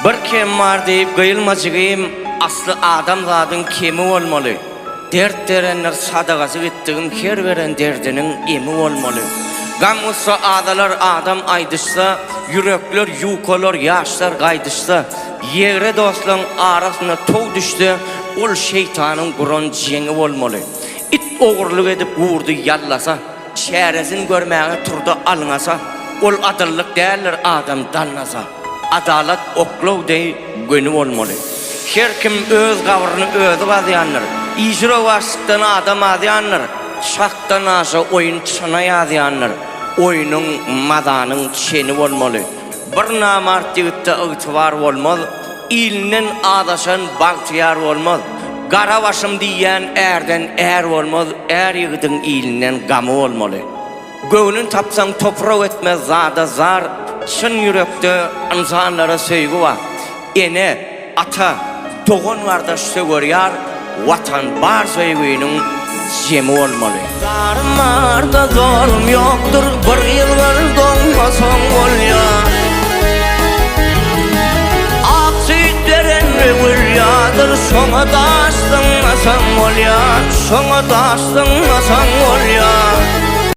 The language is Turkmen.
Bir kem bar diýip gyýylma jigim, Asly adamzadyň kemi bolmaly. Dert berendir sadagasy gitdigim her beren derdiniň emi bolmaly. Gam-gussa azalar adam aýdyşsa, Ýürekler ýukalar ýaşlar gaýdyşsa, Ýegre dostlaň arasyna tow düşse, Ol şeýtanyň guran jeňi bolmaly. It ogurlyk edip gurdy ýallasa, Çäresin görmäge turdy alňasa, Ol adyllyk däldir adam dallasa. Adalat oklaw deý göni bolmaly. Her kim öz gabryny özi gazýandyr. Işi rowaçlykdan adam azýandyr. Çakdan aşa oýun çyna ýazýandyr. Oýnuň, mazanyň çeni bolmaly. Bir namart ýigitde ygtybar bolmaz, Ilinden azaşan bagtyýar bolmaz. Gara başym diýýän ärden är bolmaz, Är ýigidiň ilinden gamy bolmaly. Göwnün tapsaň toprak etmez zada zar, Çyn ýürekde ynsanlara söýgi bar. Ene, ata, dogan-gardaş söwer ýar, Watan bar söýginiň jemi bolmaly. Zarym barda zorum ýokdur, Bir ýylgyr doňmasaň bolýar. Ak süýt beren öwülýadyr, Şoňa daş zyňmasaň bolýar, Şoňa daş zyňmasaň bolýar.